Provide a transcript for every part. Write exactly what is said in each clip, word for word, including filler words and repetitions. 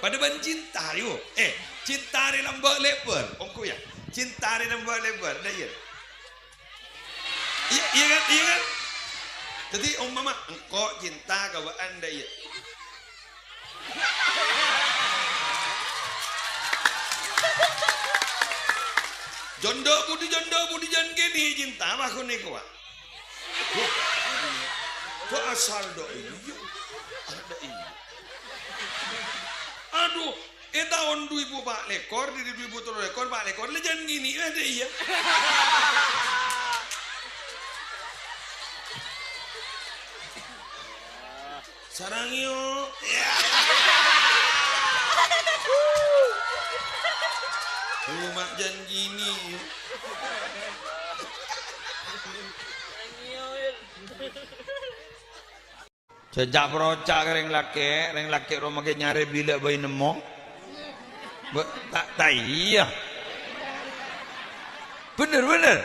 Padâ bân cinta, yu. Eh, cinta rè lambâ' lèbâr. Ongghu, yâ. Cinta rè lambâ' lèbâr. Dâ' iyâ. Iyâ, iyâ kan? Iyâ kan? Dhâddhi, ompama engko' cinta ka bâ'ân, dâ' iyâ. Jhândhâ budi, jhândhâ budi jân kènè' cinta, apa ghun nèko, Pak? Kok asal dâ' iyâ? Dâ' iyâ. Adhu, è taon du èbu pa' lèkor, dâri du èbu tello lèkor, pa' lèkor, la jân ngènè, eh, dâ' iyâ. Sarang yo. Coma jân ngènè, yo. Jhâ' ca'-proca' ka rèng lakè', rèng lakè' roma ghi' nyarè bilâ bhâi nemmo. Bâ-, ta', ta' iyâ. Bhender, bhender.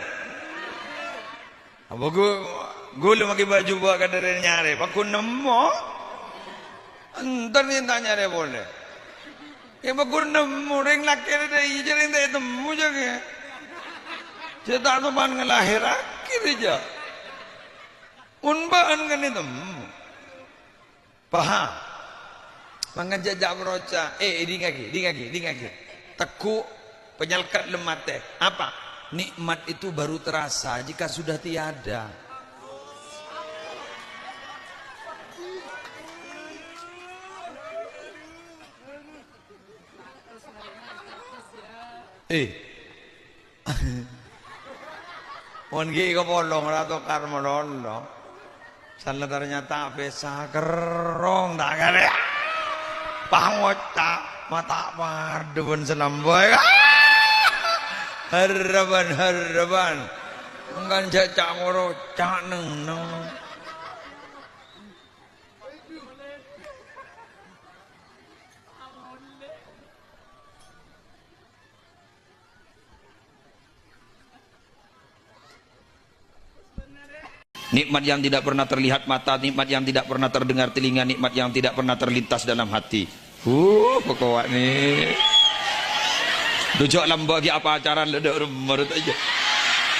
Apa ghu-, ghulâ maghi bâjubâ' ka dâri nyarè, pagghun nemmo. Enten sè ta' nyarè polè. Yâ, pagghun nemmo, rèng lakè' rèya, jârèng ta' ètemmo jâgâ. Sè ta' toman ngalahèraghi rèya. Mon bâ'ân kan ètemmo. Paham? Mangkana jhâ', jhâ' maroca'. Eh, dingngaghi, dingngaghi, dingngaghi. Tegghu' panyalket lem matè. Apa? Nikmat itu baru terasa jika sudah tiada. Eh. Mon ghi' kapolong ora tokar malolo. Sala ternyata pesa kerrong ta' kale. Pangoca' mata' padubun selamboi. Harreban, harreban. Engkan jhâ' ca' ngoro ca' neng-neng. Nikmat yang tidak pernah terlihat mata, nikmat yang tidak pernah terdengar telinga, nikmat yang tidak pernah terlintas dalam hati. Huh, pokoknya. Dujok lambâ' ghi' apa acaran lho, dâ' rumah rut aja.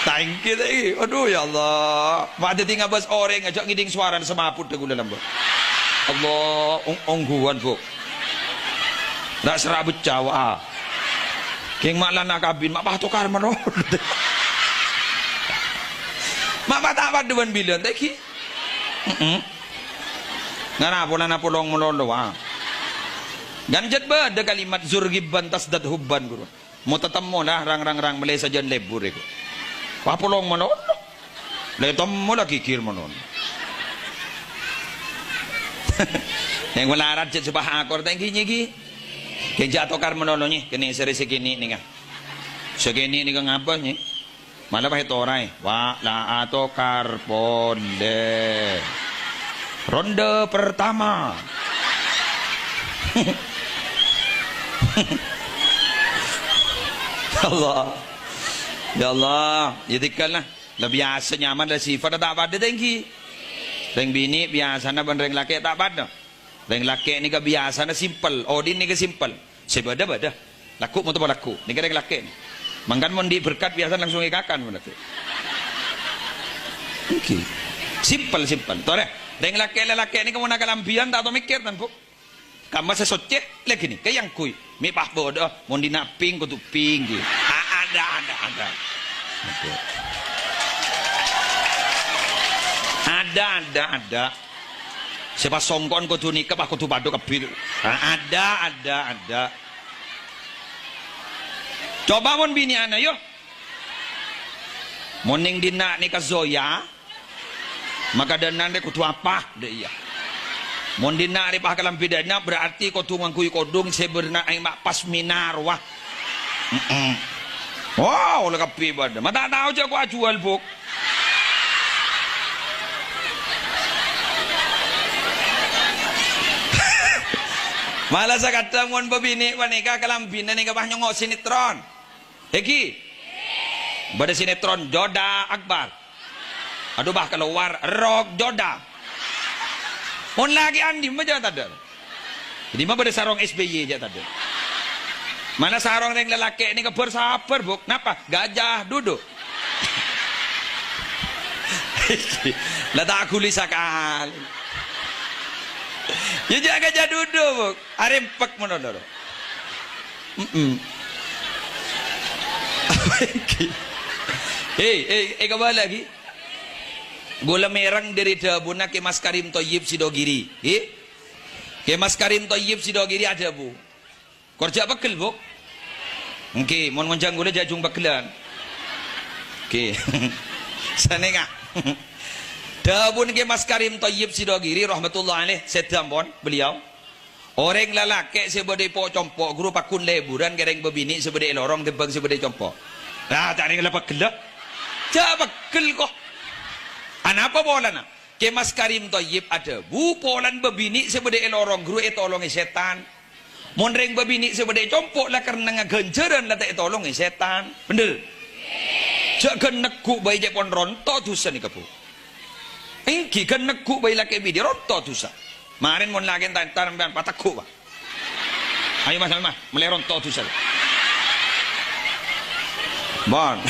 Thank you, thank you. Aduh, ya Allah. Ma' dhâddhi ngabâs orèng, ajâ' ngèdhing sowarana semaput dâ' ghulâ lambâ'. Allah, ong-, ongghuwân, Bu. Ra' sera' becca, wa'. Kèng ma' lana kabin, ma' patokar mano. Ma' pata' padâ bân bilân, tèghi. Heeh. Ngara polana polong malolo, wa'. Ganjât bâdâ kalimat zur ghibban tasdad hubban, ghuru. Mo tatemmo la, rang, rang, rang, mèlè sajân lebur, èko. Wa' polong mano. La ètemmo la ghighir mano. Yang melarat jhât sepah akor tèngghi nyèghi. Kèng jhâ' atokar mano, nyè, kènè' sèrè sè kènè' nèka. Sè kènè' nèka ngapa, nyè? Malah pas ètoraè. Wa' la atokar polè. Ronde pertama. Allah. Ya Allah. Ya, tigal lah. La biyasa nyaman, la sifat ta' padâ tèngghi. Rèng binè' biyasana bân rèng lakè' ta' padâ. Rèng lakè' nèka biyasana simpel, odi' nèka simpel. Sè bâdâ, bâdâ. Lagghu' motopo lagghu'. Nèka rèng lakè'. Mangkana mon andi' berkat biyasana langsung èkakan mon lakè'. Èngghi. Simpel, simpel. Torè, rèng lakè', la lakè' nèka mon akalambhiyân ta' tao mèkkèr, tan, Bu. Kamma sè soccè, lagi nèka èyangghuy. Mè' pas bâdâ, mon dinna' pink kodhu pink, ghi. A-, ada, ada, ada. Ada, ada, ada. Sè pas songko'an kodhu nèka, pas kodhu padâ kabbhi. A-, ada, ada, ada. Coba mon binè'anna, yo. Mon nèng dinna' nèka Zoya, Maka dâ' enna' rè kodhu apa? Dâ' iyâ. Mon dinna' rè pas kalambhi dâ' enna', berarti kodhu ngangghuy kodhung sè bârna aèng ma' pasmina rowa. Heeh. Wow, la kabbhi padâ. Ma' ta' tao jhâ' ko' ajuwâl, Bu'. Mala sakadhâng mon bâbinè' panèka kalambhina nèka pas nyongngo' sinetron. Èngghi. Bâdâ sinetron Joda Akbar. Adhu, pas kalowar, Rock Joda. Mon lakè' andi' ma' jhâ' tadâ'. Dhimma bâdâ sarong S B Y jhâ' tadâ'. Mana sarong rèng lalakè' nèka bâr-sabâr, Bu'. Napa? Gajah duduk. La ta' ghuli sakalè. Yâ jhâ' gajah duduk, Bu'. Arèmpek mono loro. Mm-mm. Hei, hei, hei, kembali lagi. Ghulâ mèreng dâri dhâbuna Kè Mas Karim Thoyib Sidogiri. Ghi? Kè Mas Karim Thoyib Sidogiri adhâbu, "Kor jhâ' pegghel, Bu'." Èngghi, mon ngonjhâng ghulâ jhâ' jhung pegghelân. Èngghi. Sanèka. Dhâbuna Kè Mas Karim Thoyib Sidogiri rahmatullah alaih, sèdhâ ampon beliau. Orèng lalakè' sè bâdâ è po'-compo' ghuru pagghun lèbhuran ka rèng bâbinè' sè bâdâ è lorong tèmbhâng sè bâdâ è compo'. La, ta' rèng la pegghel, la. Jhâ' pegghel, ko'. Anapa polana? Kè Mas Karim Thoyib adhâbu, polana bâbinè' sè bâdâ è lorong ghuru ètolongè sètan. Mon rèng bâbinè' sè bâdâ è compo' la kennengnga ghânjhârân la ta' ètolongè sètan. Bhendher? Jhâ' ghân negghu' bhâi cè' pon ronto' dhusa nèka, Bu'. Èngghi, ghân negghu' bhâi lakè' binè ronto' dhusa. Marèn mon lakè' enta-enta sampèyan pategghu', Pak. Ayo, Mas, Mas, mellè ronto' dhusa. Bon.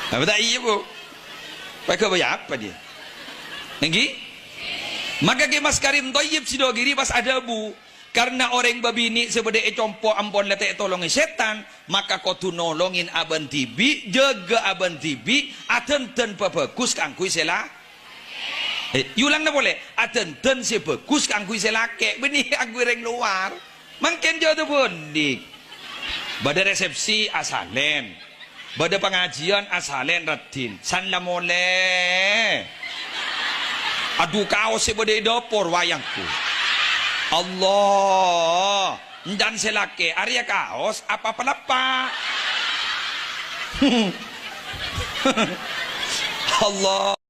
Apa ta' iyâ, Bu'? Pegghâbây apa dia? Èngghi? Maka Kè Mas Karim Thoyib Sidogiri pas adhâbu, "Karna orèng bâbinè' sè bâdâ è compo' ampon la ta' ètolongè sètan, maka kodhu nolongè abâ'na dhibi', jâgâ abâ'na dhibi', adhândhân pabhâghus kaangghuy sè la-," eh, èolangana polè, "Adhândhân sè bhâghus kaangghuy sè lakè', bânnè kaangghuy rèng lowar." Mangkèn jhâ' abâlik. Bâdâ resepsi asalèn. Bâdâ pangajiyân asalèn raddhin. San la molè. Adhu, kaos sè bâdâ è dâpor wayangku. Allah. Èncan sè lakè', arèya kaos apa palappa'? Allah.